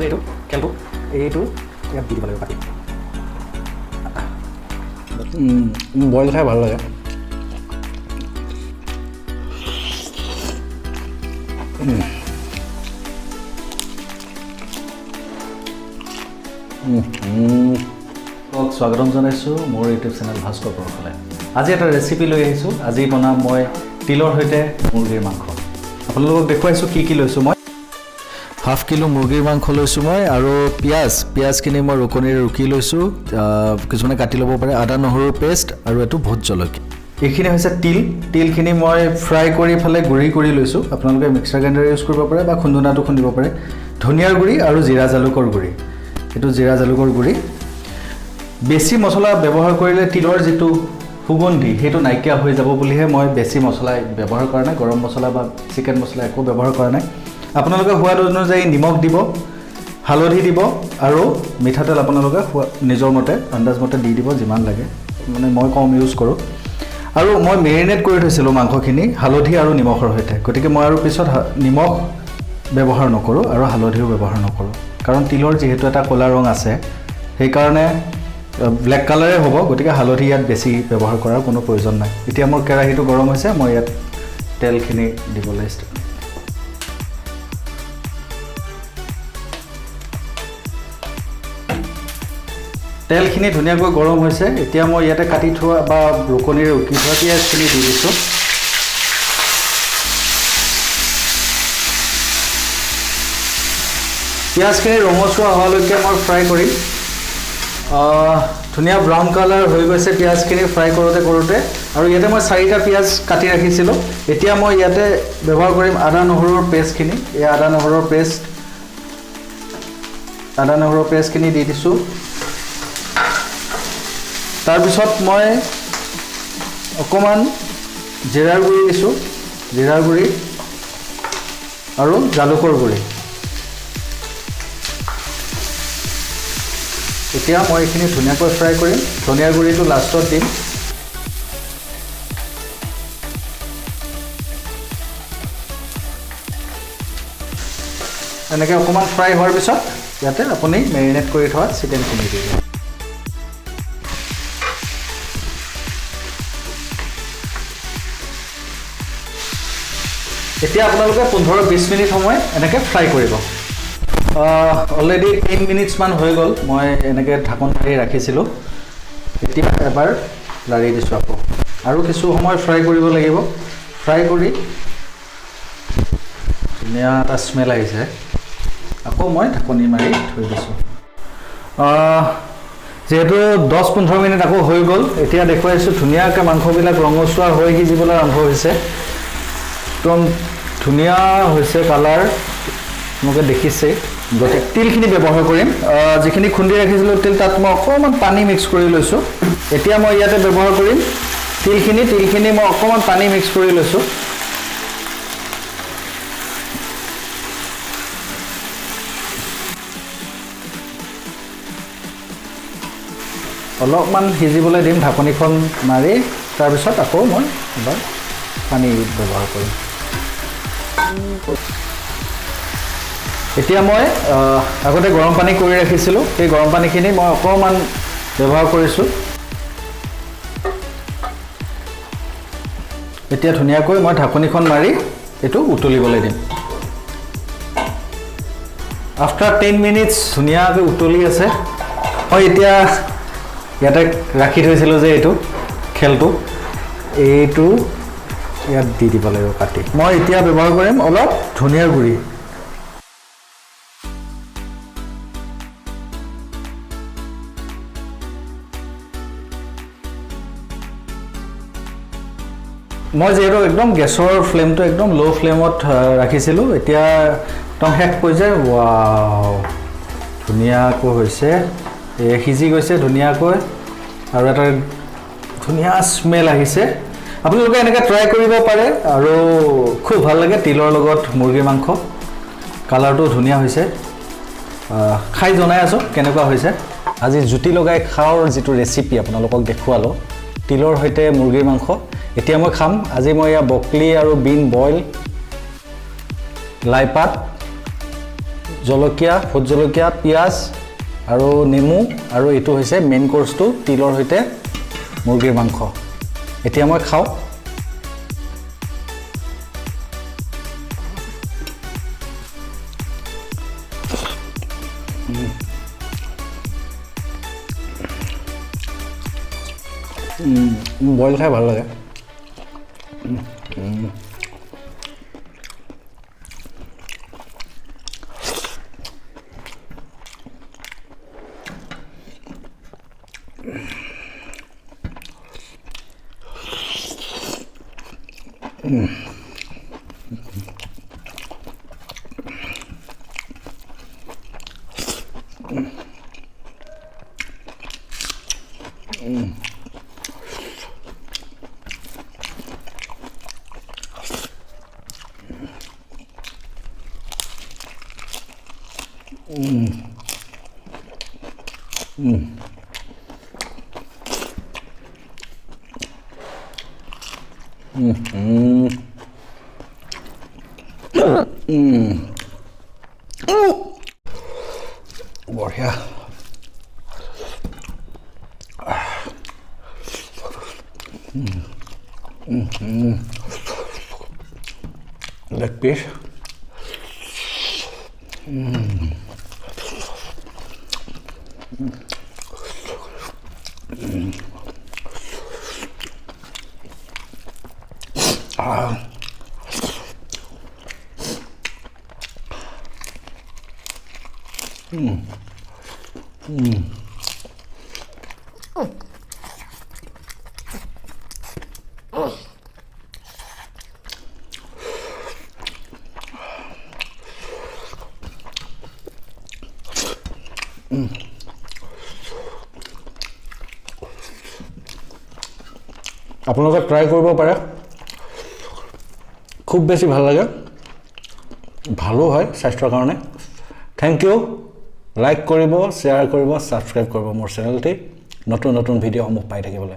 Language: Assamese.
এইটো খেলটো, এইটো ইয়াত দি দিব লাগিব কাটি। বইল খাই ভাল লাগে। স্বাগতম জনাইছোঁ মোৰ ইউটিউব চেনেল ভাস্কৰ পৰশলৈ। আজি এটা ৰেচিপি লৈ আহিছোঁ। আজি বনাম মই তিলৰ সৈতে মুৰ্গীৰ মাংস। আপোনালোকক দেখুৱাইছোঁ কি কি লৈছোঁ মই। হাফ কিলো মুৰ্গীৰ মাংস লৈছোঁ মই আৰু পিঁয়াজখিনি মই ৰুকনিৰে ৰুকি লৈছোঁ, কিছুমানে কাটি ল'ব পাৰে, আদা নহৰুৰ পেষ্ট আৰু এইটো ভোট জলকীয়া। এইখিনি হৈছে তিল। তিলখিনি মই ফ্ৰাই কৰি পেলাই গুড়ি কৰি লৈছোঁ। আপোনালোকে মিক্সাৰ গ্ৰাইণ্ডাৰ ইউজ কৰিব পাৰে বা খুন্দনাটো খুন্দিব পাৰে। ধনিয়াৰ গুড়ি আৰু জিৰা জালুকৰ গুড়ি, এইটো জিৰা জালুকৰ গুড়ি। বেছি মছলা ব্যৱহাৰ কৰিলে তিলৰ যিটো সুগন্ধি সেইটো নাইকিয়া হৈ যাব বুলিহে মই বেছি মছলা ব্যৱহাৰ কৰা নাই। গৰম মছলা বা চিকেন মছলা একো ব্যৱহাৰ কৰা নাই। আপোনালোকে সোৱাদ অনুযায়ী নিমখ দিব, হালধি দিব আৰু মিঠাতেল আপোনালোকে নিজৰ মতে আন্দাজমতে দি দিব যিমান লাগে, মানে মই কম ইউজ কৰোঁ। আৰু মই মেৰিনেট কৰি থৈছিলোঁ মাংসখিনি হালধি আৰু নিমখৰ সৈতে, গতিকে মই আৰু পিছত নিমখ ব্যৱহাৰ নকৰোঁ আৰু হালধিও ব্যৱহাৰ নকৰোঁ, কাৰণ তিলৰ যিহেতু এটা ক'লা ৰং আছে সেইকাৰণে ব্লেক কালাৰে হ'ব, গতিকে হালধি ইয়াত বেছি ব্যৱহাৰ কৰাৰ কোনো প্ৰয়োজন নাই। এতিয়া মোৰ কেৰাহীটো গৰম হৈছে, মই ইয়াত তেলখিনি দিবলৈ ষ্টাৰ্ট। তেলখিনি ধুনীয়াকৈ গৰম হৈছে। এতিয়া মই ইয়াতে কাটি থোৱা বা ৰুকনিৰে ৰুকি থোৱা পিঁয়াজখিনি দি দিছোঁ। পিঁয়াজখিনি ৰঙচুৱা হোৱালৈকে মই ফ্ৰাই কৰিম। ধুনীয়া ব্ৰাউন কালাৰ হৈ গৈছে পিঁয়াজখিনি ফ্ৰাই কৰোঁতে কৰোঁতে। আৰু ইয়াতে মই 4টা পিঁয়াজ কাটি ৰাখিছিলোঁ। এতিয়া মই ইয়াতে ব্যৱহাৰ কৰিম আদা নহৰুৰ পেষ্টখিনি। এই আদা নহৰুৰ পেষ্টখিনি দি দিছোঁ। তাৰপিছত মই অকণমান জিৰাৰ গুড়ি দিছোঁ, জিৰাৰ গুড়ি আৰু জালুকৰ গুড়ি। এতিয়া মই এইখিনি ধুনীয়াকৈ ফ্ৰাই কৰিম। ধনিয়াৰ গুড়িটো লাষ্টত দিম। এনেকৈ অকণমান ফ্ৰাই হোৱাৰ পিছত ইয়াতে আপুনি মেৰিনেট কৰি থোৱা চিকেনখিনি দি দিব। এতিয়া আপোনালোকে 15-20 মিনিট সময় এনেকৈ ফ্ৰাই কৰিব। অলৰেডি 10 মিনিটছমান হৈ গ'ল, মই এনেকৈ ঢাকন মাৰি ৰাখিছিলোঁ। এতিয়া এবাৰ লাৰি দিছোঁ আকৌ, আৰু কিছু সময় ফ্ৰাই কৰিব লাগিব। ফ্ৰাই কৰি ধুনীয়া এটা স্মেল আহিছে। আকৌ মই ঢাকনি মাৰি থৈ দিছোঁ। যিহেতু 10-15 মিনিট আকৌ হৈ গ'ল, এতিয়া দেখুৱাইছোঁ ধুনীয়াকৈ মাংসবিলাক ৰঙচুৱা হৈ সিজিবলৈ আৰম্ভ হৈছে। একদম ধুনীয়া হৈছে কালাৰ, আপোনালোকে দেখিছে। গতিকে তিলখিনি ব্যৱহাৰ কৰিম। যিখিনি খুন্দি ৰাখিছিলোঁ তিল, তাত মই অকণমান পানী মিক্স কৰি লৈছোঁ। এতিয়া মই ইয়াতে ব্যৱহাৰ কৰিম তিলখিনি। তিলখিনি মই অকণমান পানী মিক্স কৰি লৈছোঁ। অলপমান সিজিবলৈ দিম ঢাকনিখন মাৰি, তাৰপিছত আকৌ মই এবাৰ পানী ব্যৱহাৰ কৰিম। এতিয়া মই আগতে গৰম পানী কৰি ৰাখিছিলোঁ, সেই গৰম পানীখিনি মই অকণমান ব্যৱহাৰ কৰিছোঁ। এতিয়া ধুনীয়াকৈ মই ঢাকনিখন মাৰি এইটো উতলিবলৈ দিম। আফটাৰ 10 মিনিটছ ধুনীয়াকৈ উতলি আছে। মই এতিয়া ইয়াতে ৰাখি থৈছিলোঁ যে এইটো খেলটো, এইটো ইয়াত দি দিব লাগিব কাটি। মই এতিয়া ব্যৱহাৰ কৰিম অলপ ধনিয়াৰ গুড়ি। মই যিহেতু একদম গেছৰ ফ্লেমটো একদম ল' ফ্লেমত ৰাখিছিলোঁ, এতিয়া একদম শেষ পৰ্যায়। ৱাও, ধুনীয়াকৈ হৈছে, এই সিজি গৈছে ধুনীয়াকৈ আৰু এটা ধুনীয়া স্মেল আহিছে। আপোনালোকে এনেকৈ ট্ৰাই কৰিব পাৰে আৰু খুব ভাল লাগে তিলৰ লগত মুৰ্গীৰ মাংস। কালাৰটো ধুনীয়া হৈছে। খাই জনাই আছোঁ কেনেকুৱা হৈছে। আজি জুতি লগাই খাওঁৰ যিটো ৰেচিপি আপোনালোকক দেখুৱালোঁ, তিলৰ সৈতে মুৰ্গীৰ মাংস, এতিয়া মই খাম। আজি মই ইয়াৰ বকলি আৰু বিন বইল, লাই পাত, জলকীয়া, ভোট জলকীয়া, পিঁয়াজ আৰু নেমু। আৰু এইটো হৈছে মেইন কৰ্চটো, তিলৰ সৈতে মুৰ্গীৰ মাংস। এতিয়া মই খাওঁ। বইল খাই ভাল লাগে। বঢ়িয়া। Leg piece. আপোনালোকে ট্ৰাই কৰিব পাৰে, খুব বেছি ভাল লাগে, ভালো হয় স্বাস্থ্যৰ কাৰণে। Thank U. Like কৰিব, শ্বেয়াৰ কৰিব, ছাবস্ক্ৰাইব কৰিব মোৰ চেনেলটি নতুন নতুন ভিডিঅ'সমূহ পাই থাকিবলৈ।